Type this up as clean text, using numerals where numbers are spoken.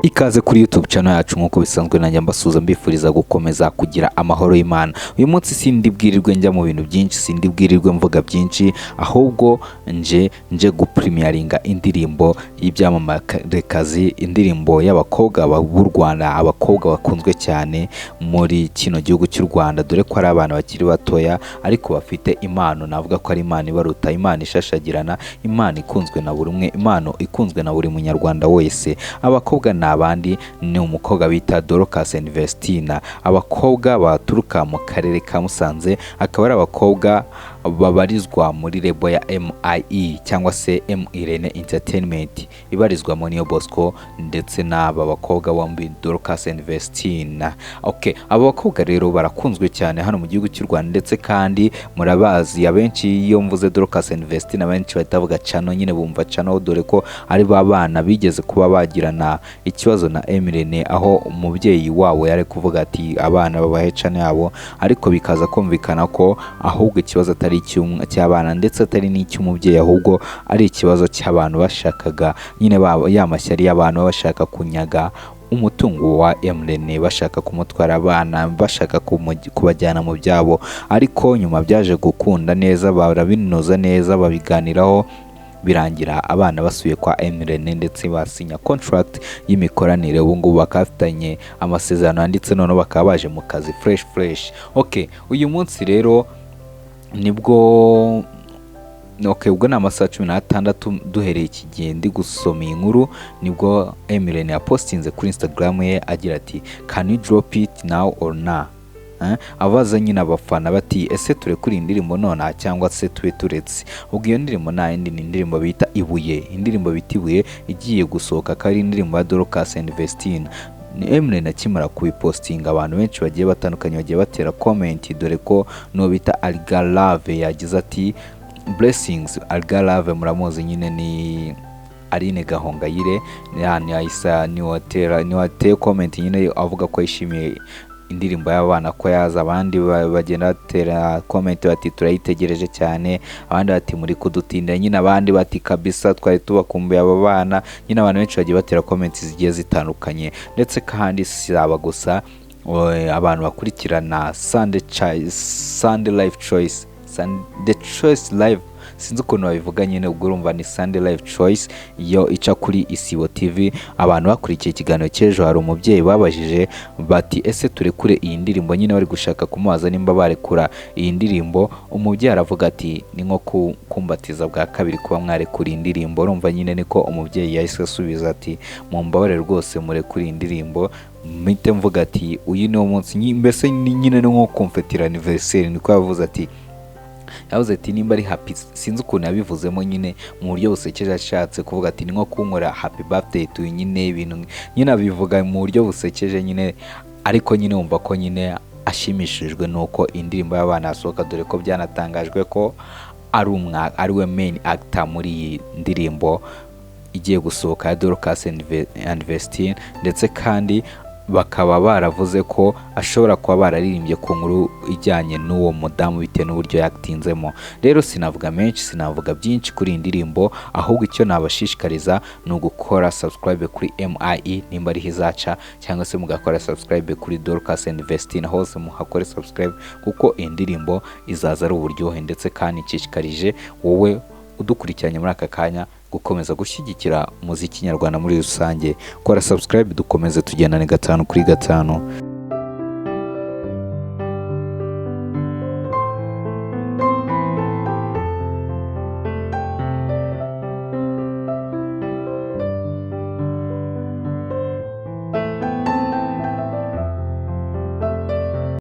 Ikaze kuri YouTube channel yacu. Nk'uko bisanzwe, nanjye mbasuhuza, mbifuriza gukomeza kugira amahoro y'Imana. Uyu munsi sindi bwirirwe njya mu bintu byinshi, sindi bwirirwe mvuga byinshi, ahubwo nje gupremieringa indirimbo y'ibyamamarekazi, indirimbo y'abakobwa b'u Rwanda, abakobwa bakunzwe cyane muri kino gihugu cy'u Rwanda, dore ko ari abana bakiri batoya ariko bafite impano. Navuga ko ari impano ibaruta, impano ishashagirana, impano ikunzwe na buri umwe, impano ikunzwe na buri munyarwanda wese. Abakobwa ni abandi, ni umukobwa bita Dorcas and Vestina, abakobwa baturuka mu karere ka Musanze, akaba ari abakobwa babarizwa muri label ya MIE cyangwa se M Irene Entertainment, ibarizwamo Niyo Bosco ndetse n'aba bakobwa bombi, Dorcas and Vestina. Okay, aba bakobwa rero barakunzwe cyane hano mu gihugu cy'u Rwanda, ndetse kandi murabazi abenshi. Iyo mvuze Dorcas and Vestina, abenshi bahita bavuga channel nyine, bumva channel, dore ko ari ba bana bigeze kuba bagirana ikibazo na M Irene, aho umubyeyi wabo yari kuvuga ati abana babahe channel yabo, ariko bikaza kumvikana ko ahubwo ikibazo atari cy'abana ndetse atari n'icy'umubyeyi, ahubwo ari ikibazo cy'abantu bashakaga nyine ya mashyari y'abantu bashaka kunyaga umutungo wa M Irene, bashaka kumutwara abana, bashaka kubajyana mu byabo. Ariko nyuma byaje gukunda neza, barabinoza neza, babiganiraho, birangira abana basubiye kwa M Irene, ndetse basinya contract y'imikoranire. Ubu ngubu bakaba bafitanye amasezerano yanditse, noneho bakaba baje mu kazi fresh fresh. Okay, uyu munsi rero nibwo, okay, ubwo ni amasaha 16 duhereye iki gihe ndi gusoma iyi nkuru, nibwo M Irene yapostinze kuri Instagram ye agira ati: "Can you drop it now or not?" Abaza nyine abafana bati: "Ese turekure indirimbo nonaha cyangwa se tube turetse?" Ubwo iyo ndirimbo nta yindi, ni indirimbo bita Ibuye, indirimbo bita Ibuye igiye gusohoka, akaba ari indirimbo ya Dorcas and Vestine. Ni M Irene akimara kubipostinga, abantu benshi bagiye batandukanye bagiye batera comment, dore ko n'uwo bita Algarave yagize ati: "Blessings." Algarave muramuzi nyine, ni Aline Gahongayire. Yani yahise niwateye comment nyine avuga ko yishimiye indirimbo y'abana ko yaza. Abandi bagenda batera comment bati: "Turayitegereje cyane." Abandi bati: "Muri kudutinda nyine." Abandi bati: "Kabisa twari tubakumbuye aba bana." Nyine abantu benshi bagiye batera comment zigiye zitandukanye. Ndetse kandi si aba gusa, abantu bakurikirana Sunday Life Choice, Sunday Choice Live, sinzi ukuntu babivuga nyine, ubwo urumva ni Sunday Live Choice iyo ica kuri Isibo TV. Abantu bakurikiye ikiganiro cy'ejo, hari umubyeyi babajije bati: "Ese turekure iyi ndirimbo?" Nyine bari gushaka kumubaza nimba barekura iyi ndirimbo. Umubyeyi aravuga ati: "Ni nko kumbatiza bwa kabiri kuba mwarekura iyi ndirimbo." Urumva nyine niko umubyeyi yahise asubiza ati: "Mumbabarire rwose, murekure iyi ndirimbo." Mpite mvuga ati uyu ni wo munsi, mbese nyine ni nko kumfetira anniversaire. Niko yavuze ati, yavuze ati nimba ari happy, sinzi ukuntu yabivuzemo nyine mu buryo busekeje, ashatse kuvuga ati ni nko kunkora happy birthday to you nyine, ibintu nyine abivuga mu buryo busekeje nyine, ariko nyine wumva ko nyine ashimishijwe nuko indirimbo y'abana yasohoka, dore ko byanatangajwe ko ari we main actor muri iyi ndirimbo igiye gusohoka ya Dorcas and Vestine. Ndetse kandi bakaba baravuze ko ashobora kuba bararirimbye ku nkuru ijyanye n'uwo mudamu bitewe n'uburyo yatinzemo. Rero sinavuga menshi, sinavuga byinshi kuri iyi ndirimbo, ahubwo icyo nabashishikariza ni ugukora subscribe kuri MIE nimba ariho izaca, cyangwa se mugakora subscribe kuri Dorcas and Vestine, hose muhakore subscribe, kuko iyi ndirimbo izaza ari uburyohe. Ndetse kandi nshishikarije wowe udukurikiranye muri aka kanya gukomeza gushyigikira umuziki nyarwanda muri rusange. Kora subscribe, dukomeze tugendane gatanu kuri gatanu.